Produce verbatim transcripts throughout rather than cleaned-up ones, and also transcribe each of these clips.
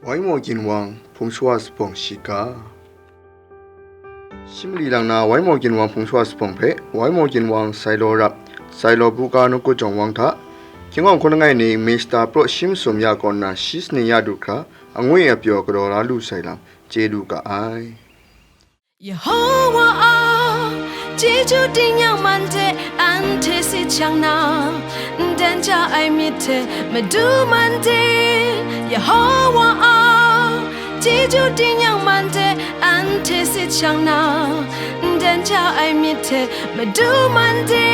Wai maw ginwang hpung shawa zuphpawng shiga. Shi mali lang na wai maw ginwang hpung shawa zuphpawng hpe, wai maw ginwang sai law rap, sai law buga nawku jawng wang hta, hkying hkawng hkun langai ning Mister Pro shi masum ya kaw nna shi saning ya du hkra, angwi apyaw galaw la lu sai lam, chye lu ga ai. Yehowa a, chyeju ting yang man de, anhte sit shang na, nden ja ai myit hte, Madu man de. Yehowa a, chyeju ting yang man de, anhte sit shang na, nden ja ai myit hte, Madu man de.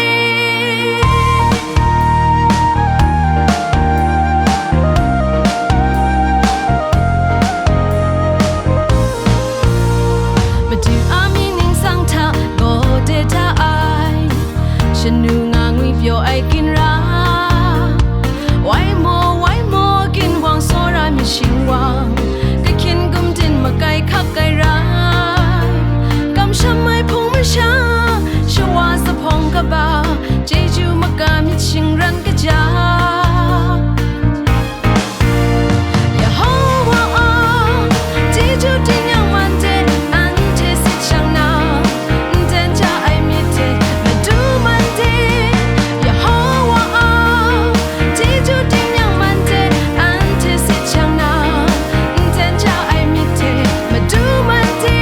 Madu a mying ningsang hta gaw de da ai, shanu nga ngwi pyaw ai ginra. Wai maw, wai maw, ginwang tsawra myit shingwang, kahkyin gumdin makai hkap kai rai. Kamsham ai hpung masha, shawa zuphpawng kaba, chyeju maga myit shingran kaja. Yehowa a, chyeju ting yang man de, anhte sit shang na, nden ja ai myit hte, Madu man de. Yehowa a, chyeju ting yang man de, anhte sit shang na, nden ja ai myit hte, Madu man de.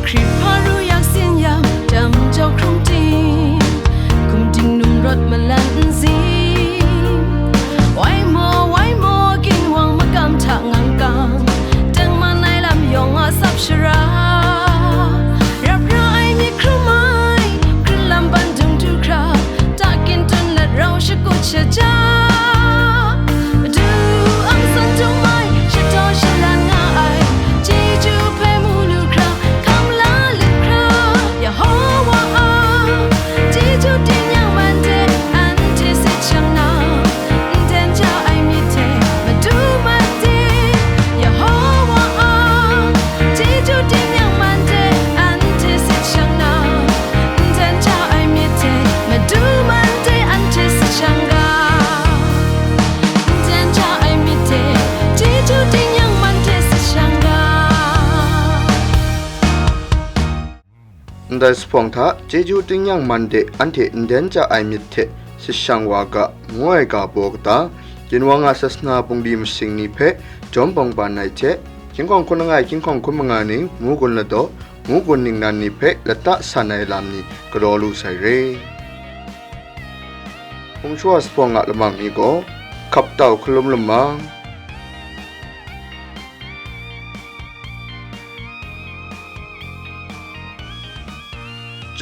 Hkrip hpa ru yak sin yang, dam jau hkrung ting, hkum ting num rawt malan nzing. Wai maw, wai maw, ginwang makam hta ngang kang, tengman ai lam yawng a tsap shara. Rap ra ai myit hkrum ai, hkrit lam ban dung du hkra, takyin tun lat rau shakut shaja. Madu ang san dum ai, shadaw shalan nga ai, chyeju hpe mu lu hkra, hkam la lit hkra. Yehowa a, chyeju ting yang man de, anhte sit shang na, nden ja ai myit hte, Madu man de. Yehowa a, chyeju ting yang man de, anhte sit shang na, nden ja ai myit hte, Madu man de, anhte sit shang ga. Nden ja ai myit hte, chyeju ting yang man de sit shang ga. Ndai zuphpawng hta, chyeju ting yang man de, anhte nden ja ai myit hte sit shang wa ga, ngu ai ga baw kata, ginwang a sasana bungli masing ni hpe jawm bawng ban ai hte, hkying hkawng hkun langai, hkying hkawng hkun manga ning, mu gun ladaw, mu gun ningnan ni hpe lata san ai lam ni galaw lu sai re. Hpung shawa zuphpawng a lamang ni gaw, hkap tau hkalum lamang,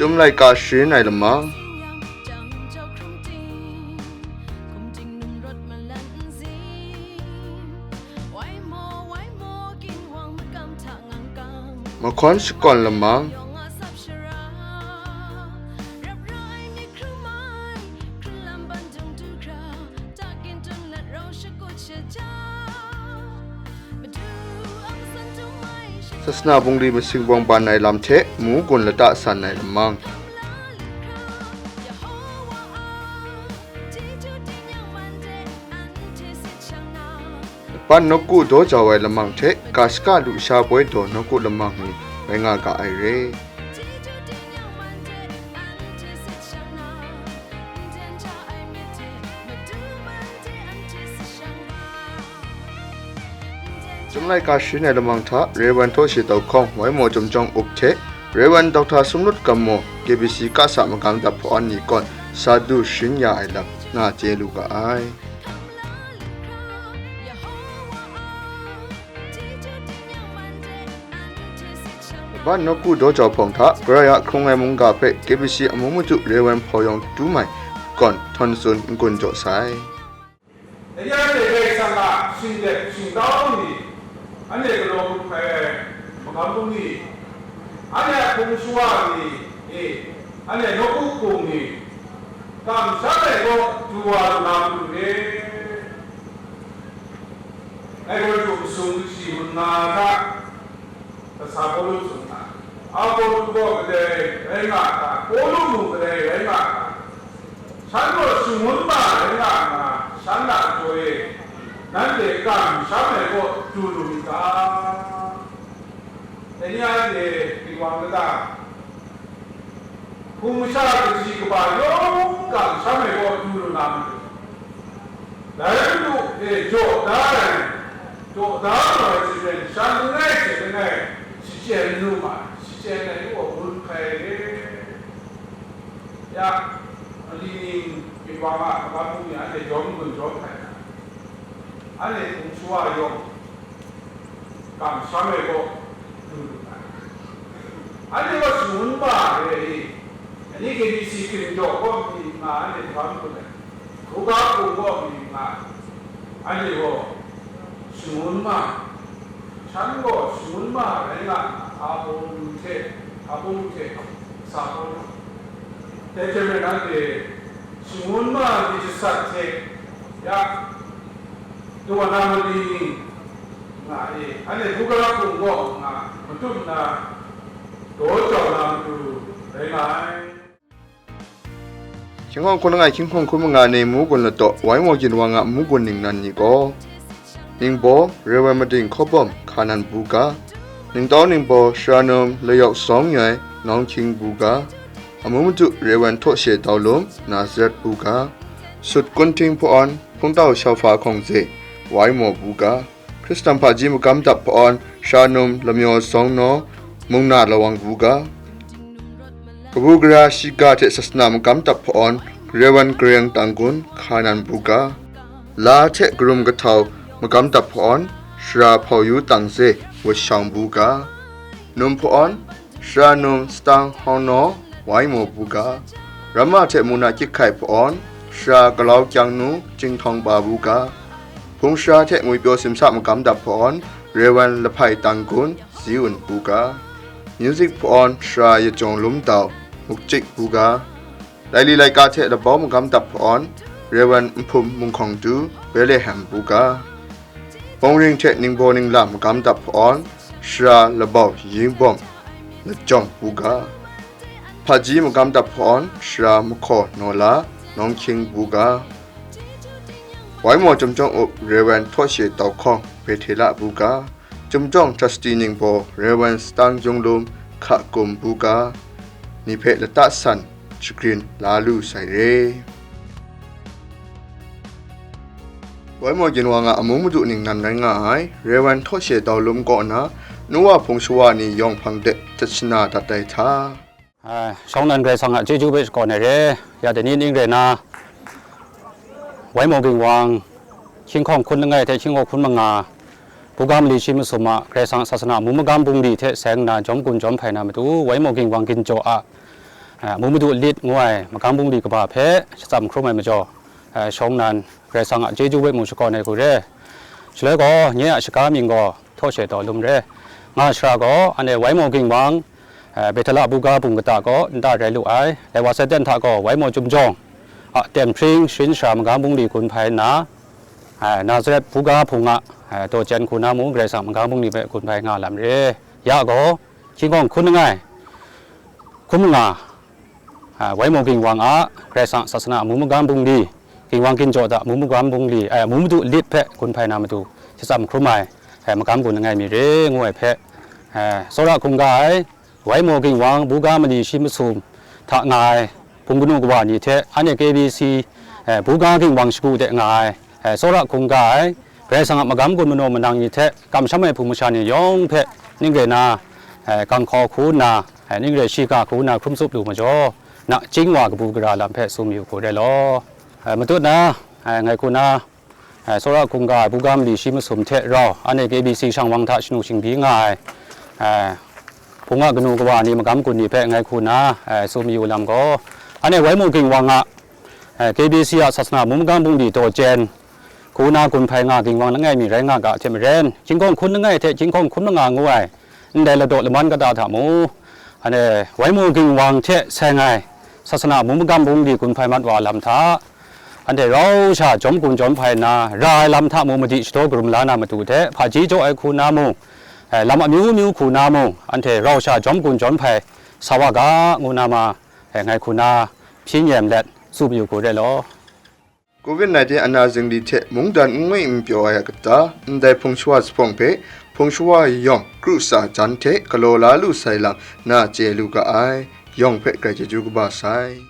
Chyum laika sharin ai lamang, mahkawn shakawn lamang, sasana bungli masing bawng ban ai lam hte mu gun lata san ai lamang. Laban nawku daw jau ai lamang hte ga shaka lusha poi daw nawku lamang ni rai nga ga ai re. Chyum laika sharin ai lamang hta, Rev. Htaw She Tau Hkawng, Waimaw Chyum Jawng Up hte Rev. Doctor Sunglut Gammaw, K B C kasa magam dap hpaw an ni kawn sa du sharin ya ai lam, nga chye lu ga ai. Laban nawku daw jau hpawng hta, Karai a hkrung ai mungga hpe K B C amu madu Rev. Hpaw Yawng Tumai kawn htawn tsun n-gun jaw sai. Dai ya hte Karai Kasang a shinglet shingtau ni, anhte galaw hkrai ai magam bungli, anhte a hpung shawa ni, e, anhte nawku hpung ni, kamsham ai kaw du wa lu na matu re. Ngai gaw masum kashi manga hta, kasa Pawlu tsun hta, Apolo gaw kadai rai nga hta, Pawlu mung kadai rai nga hta, shan gaw shangun ma rai nga nna, shan a jaw e, nanhte kamsham ai kaw du lu myit ga? Dai ni anhte ginwang kata, hpung masha kaji kaba yawng kamsham ai kaw du lu na matu, dai Madu hpe jaw da ai, jaw da lu ai hte maren, shan langai hte langai shachyen lu ma ai, shachyen ai kaw gun hkai re. Ya, mali ning ginwang a kaban hpung ni anhte jawm gun jawm hkai na, anhte hpung shawa yawng kamsham ai kaw du lu ai. Anhte gaw shangun ma re i, ani K B C hpring jaw kaw mi nga anhte hpa n-gun ai, hkruga hpung kaw mi nga, anhte gaw shangun ma, shan gaw shangun ma rai nga nna, hpa hpung hte, hpa hpung hte, sa hpung hte, dai hte maren anhte shangun ma myit jasat hte, ya, Tawa na mali ni nga e, anhte hkruga hpung kaw nga matut nna daw jau na matu rai nga ai. Hkying hkawng hkun langai hkying hkawng hkun manga ni mung gun lataw, Waimaw ginwang a mung gun ningnan ni gaw, ningbaw, Rev. Mading Hkawbawm, Hkanan Buga, ningtau ningbaw, Sara num Layawk Sawng Nyoi, Nawng Hkying Buga, amu madu, Rev. Htaw She Dau Lum, Nazaret Buga, sut kunhting hpa-awn, Hpungtau Shauhpa Hkawngze, Waimaw Buga, Hkristan hpaji magam dap hpa-awn, Sara num Lamyaw Sawng Naw, Mungna Lawang Buga, kabu gara shiga hte sasana magam dap hpa-awn, Rev. Kareng Tanggun, Hkanan Buga, la hte karum kahtau magam dap hpa-awn, Sara Hpau Yu Tangze, Washawng Buga, num hpa-awn, Sara num Stang Hawng Naw, Waimaw Buga, ramma hte mungna kyik hkai hpa-awn, Sara Kalau Kyang Nu, Chyinghtaw Pa Buga, hpung sara hte ngwipyaw simsa magam dap hpa-awn, Rev. Lahpai Tanggun, Ziun Buga, music hpa-awn, Sara Yajawng Lum Dau, Mukchik Buga, laili laika hte labau magam dap hpa-awn, Rev. Nhpum Munghkawng Du, Betlehem Buga, bawngring hte ningbaw ningla magam dap hpa-awn, Sara Labau Yingbawm, Lajawng Buga, hpaji magam dap hpa-awn, Sara Mahkaw Nawla, Nawng Hkying Buga, Waimaw Chyum Jawng Up, Rev. Htaw She Dau Hkawng, Bethela Buga, Chyum Jawng Trustee ningbaw, Rev. Stang Jung Lum, Hka Kum Buga, ni hpe lata san shagrin la lu sai re. Waimaw ginwang a amu madu ningnan rai nga ai, Rev. Htaw She Dau Lum kaw na, nu wa hpung shawa ni yawng hpang de jet shana dat ai hta, a, shawng nnan Karai Kasang a chyeju hpe shakawn ai re. Ya dai ni ning rai na, Waimaw ginwang, hkying hkawng hkun langai hte hkying hkawng hkun manga, buga mali shi masum a Karai Kasang a sasana amu magam bungli hte seng nna jawm gun jawm hpai na matu, Waimaw ginwang ginjaw a, a, amu madu lit ngu ai magam bungli kaba hpe shatsam hkrum ai majaw, a, shawng nnan Karai Kasang a chyeju hpe mu shakawn ai hku re. Shaloi gaw, nye a shaga mying gaw Htaw She Dau Lum re. Nga shara gaw, anhte Waimaw ginwang, eh, Bethela buga bung kata kaw nta rai lu ai. Lai wa sai ten hta gaw Waimaw Chyum Jawng a Ten Hpring sharin shara magam bungli gun hpai nna, eh, Nazaret buga hpung a, eh, daw jen hku na mung Karai Kasang magam bungli hpe gun hpai nga lam re. Ya gaw, hkying hkawng hkun langai, hkun manga, a, Waimaw ginwang a Karai Kasang sasana amu magam bungli, ginwang ginjaw hta amu magam bungli, eh, amu madu lit hpe gun hpai na matu, shatsam hkrum ai, eh, magam gun langai mi re ngu ai hpe, eh, tsawra hkungga ai, Waimaw ginwang buga mali shi masum hta nga ai, hpung kanu kawa ni hte, anhte K B C, eh, buga ginwang shagu de nga ai, eh, tsawra hkungga ai, Karai Kasang a magam gun manaw manang ni hte kamsham ai hpung masha ni yawng hpe ning rai na, eh, kang hkaw hku nna, eh, ning rai shiga hku nna hkrum tsup lu majaw, nachying wa kabu gara lam hpe tsun yu hku rai law. Eh, matut na, eh, ngai hku na, eh, tsawra hkungga ai buga mali shi masum hte rau, anhte K B C shang wang hta shanu shingbyi nga ai, eh, hpung a kanu kawa ni magam gun ni hpe ngai hku na, eh, tsun yu lam gaw, anhte Waimaw ginwang a, eh, K B C a sasana amu magam bungli daw jen, hku na gun hpai nga ginwang langai mi rai nga ga hte maren, hkying hkawng hkun langai hte hkying hkawng hkun manga ngu ai, ndai ladaw laman kata hta mu, anhte Waimaw ginwang hte seng ai sasana amu magam bungli gun hpai mat wa lam hta, anhte rau sha jawm gun jawm hpai nna, ra ai lam hta mung madi shadaw karum la na matu hte, hpaji jaw ai hku na mung, eh, lam amyu myu hku na mung, anhte rau sha jawm gun jawm hpai sa wa ga, ngu na ma, eh, ngai hku na hpyi nyem let tsun yu hku rai law. Covid nineteen ana zingli hte mungdan n ngwi n pyaw ai a kata, ndai hpung shawa zuphpawng hpe hpung shawa yawng kru tsa jan hte galaw la lu sai lam na chye lu ga ai, yawng hpe grai chyeju kaba sai.